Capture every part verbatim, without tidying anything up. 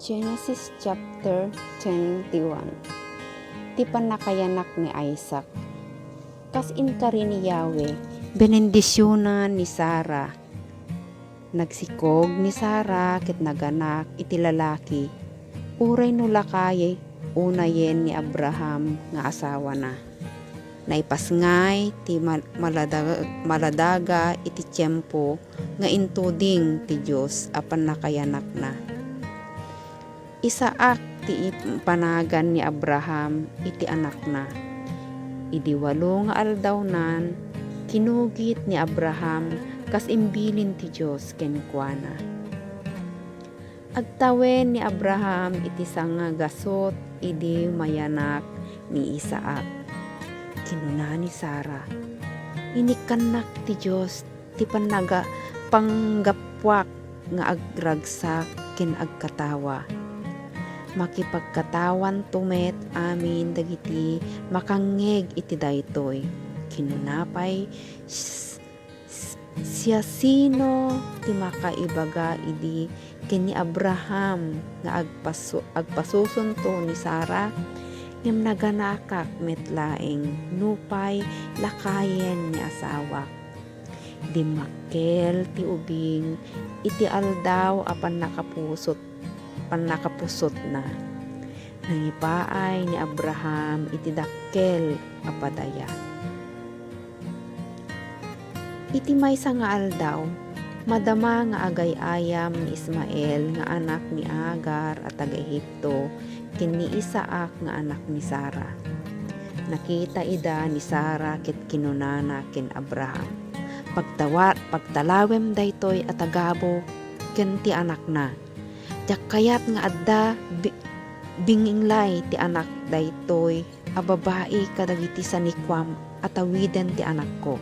Genesis chapter twenty-one. Ti pannakayanak ni Isaac. Kas inkari ni Yahweh, benendisionan ni Sara. Nagsikog ni Sara ket naganak iti lalaki, uray no lakay unayen ni Abraham nga asawana. Naipasngay ti mal-, malada-, maladaga iti tiempo nga intuding ti Dios a pannakayanakna. Isaac ti ipanagan ni Abraham iti anakna. Idi walo nga aldawnan, kinugit ni Abraham kas imbilin ti Dios kenkuana. Agtawen ni Abraham iti sangagasut idi mayanak ni Isaac. Kinuna ni Sara, "Inikkannak ti Dios ti pannaga-, panggapuak nga agragsak ken agkatawa. Makipagkatawanto met amin dagiti makangngeg iti daytoy." Kinuna pay, "S-, s-, siasino ti makaibaga idi ken ni Abraham nga agpasu-, agpasusunto ni Sara? Ngem naganakak met laeng nupay lakayen ni asawak." Dimmakkel ti ubing iti aldaw a pannakapusot-, pannakapusotna. Nangipaay ni Abraham iti dakkel a padaya. Iti maysa nga aldaw, madama nga agay-ayam ni Ismael nga anak ni Agar a taga-Egipto ken ni Isaac nga anak ni Sara. Nakita ida ni Sara ket kinunana ken Abraham, "Pagtawa-, pagtalawem daytoy a tagabu ken ti anakna. Diak kayat nga adda bi-, binginlay ti anak daytoy a babai kadagiti sanikuam a tawiden ti anakko."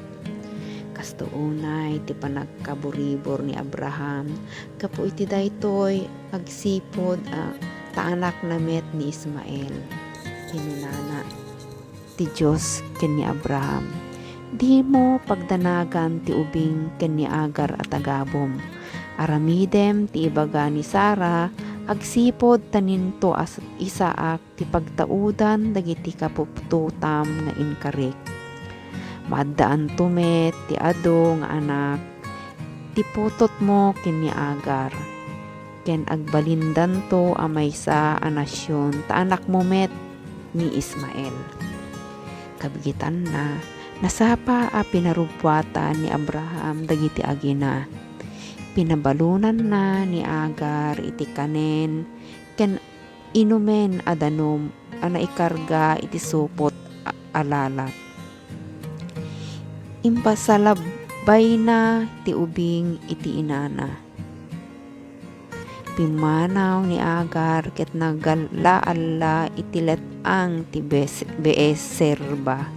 Kasto unay ti panagkaburibor ni Abraham gapu iti daytoy agsipud a ta anakna met ni Ismael. Kinunana ti Dios ken ni Abraham, "Dimo pagdanagan ti ubing ken ni Agar a tagabum. Aramidem ti ibaga ni Sara agsipud ta ninto a Isaac ti pagtaudan dagiti kapuptotam nga inkarik. Maaddaanto met ti adu nga anak ti putotmo ken ni Agar, ken agbalindanto a maysa a nasion ta anakmo met ni Ismael." Kabigetanna, nasapa a pinarubbuatan ni Abraham dagiti agina. Pinabalonanna ni Agar iti kanen ken inumen a danum a naikarga iti supot a, a lalat. Impasalabayna ti ubing iti inana. Pimmanaw ni Agar ket nagalla-alla iti let-ang ti Bes-, Beerserba.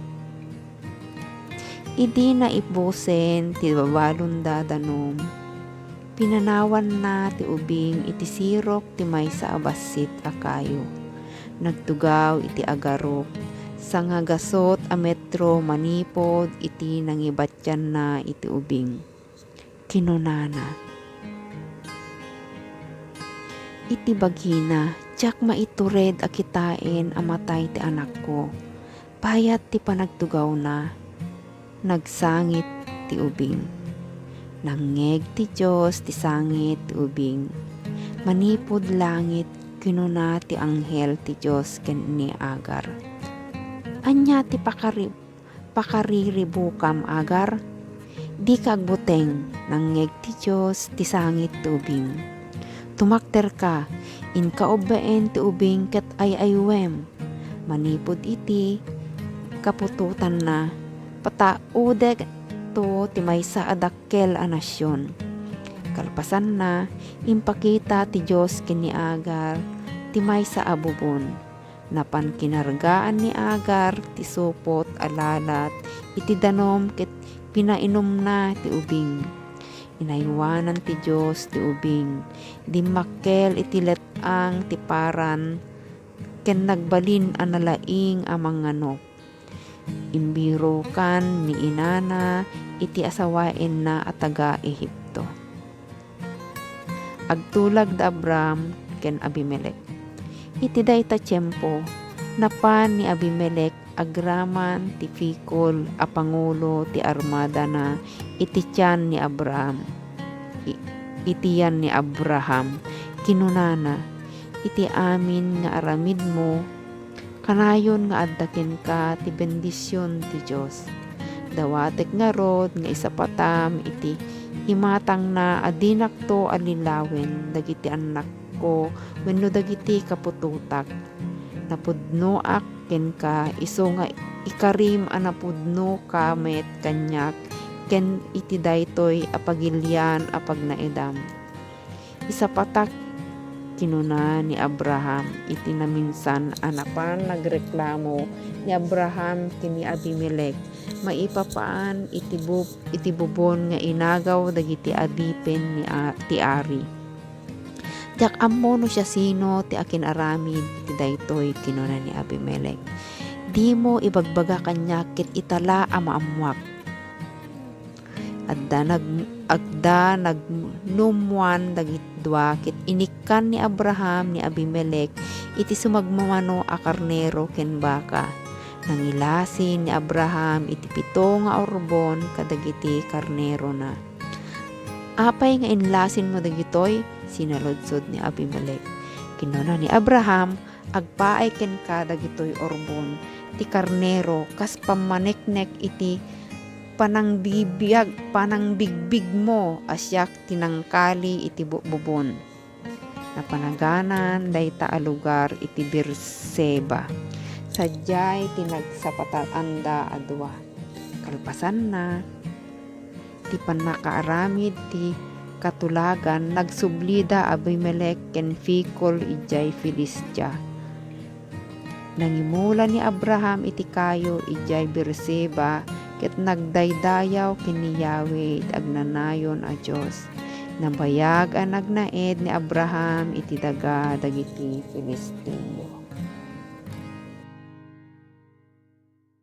Idi naibusen ti babalon dadanum, pinanawanna ti ubing iti sirok ti maysa a bassit a kayo. Nagtugaw iti agarok, sangagasut a metro manipud iti nangibatianna iti ubing. Kinunana iti bagina, "Diak maitured a kitaen a matay ti anakko. Payat ti panagtugawna." Nagsangit ti ubing. Nangngeg ti Dios ti sangit ti ubing. Manipud langit, kinuna ti anghel ti Dios ken ni Agar, "Ania ti pakari-, pakariribukam, Agar? Dika agbuteng, nangngeg ti Dios ti sangit ti ubing. Tumakderka, inkaubbaen ti ubing ket ay-aywem." Manipud iti kaputotanna, pataudekto ti maysa a dakkel a nasion. Kalpasanna, impakita ti Dios ken ni Agar ti maysa a bubon. Napan kinargaan ni Agar ti supot a lalat iti danum ket pinainumna ti ubing. Inaywanan ti Dios ti ubing. Dimmakkel iti let-ang ti Paran ken nagbalin a nalaing a manganok. Imbirokan ni inana iti asawaenna a taga-Egipto. Agtulag da Abram ken Abimelec. Iti dayta tiempo, napan ni Abimelec agraman ti Ficol a pangulo ti armadana iti tian ni Abraham, i-, iti tian ni Abraham. Kinunana, "Iti amin nga aramidmo, kanayon nga adda kenka ti bendision ti Dios. Dawatek ngarud nga isapatam iti imatangna a dinakto allilawen dagiti annakko wenno dagiti kaputotak. Napudnoak kenka, isu nga ikarim a napudnoka met kaniak ken iti daytoy a pagilian a pagnaedam." "Isapatak," kinuna ni Abraham iti naminsan a napan nagreklamo ni Abraham ken ni Abimelec maipapan iti bu-, iti bubon nga inagaw dagiti adipen ni a-, ti ari. "Diak ammo no siasino ti akin-aramid iti daytoy," kinuna ni Abimelec. "Dimo ibagbaga kaniak ket ita la a maammoak." Adda nag-, adda nagnumoan dagiti dua ket inikkan ni Abraham ni Abimelec iti sumagmamano a karnero ken baka. Nangilasin ni Abraham iti pito nga urbon kadagiti karnerona. "Apay nga inlasinmo dagitoy?" sinaludsod ni Abimelec. Kinuna ni Abraham, "Agpaay kenka dagitoy urbon ti karnero kas pammaneknek iti panangbibiag-, panangbigbigmo a siak ti nangkali iti bu-, bubon." Napanaganan dayta a lugar iti Beerseba. Sadiay ti nagsapatanda a dua. Kalpasanna ti pannakaaramid ti katulagan, nagsublida Abimelec ken Ficol idiay Filistia. Nangimula ni Abraham iti kayo idiay Beerseba ket nagdaydayaw ken ni Yahweh iti agnanayon a Dios. Nabayag a nagnaed ni Abraham iti daga dagiti Filisteo.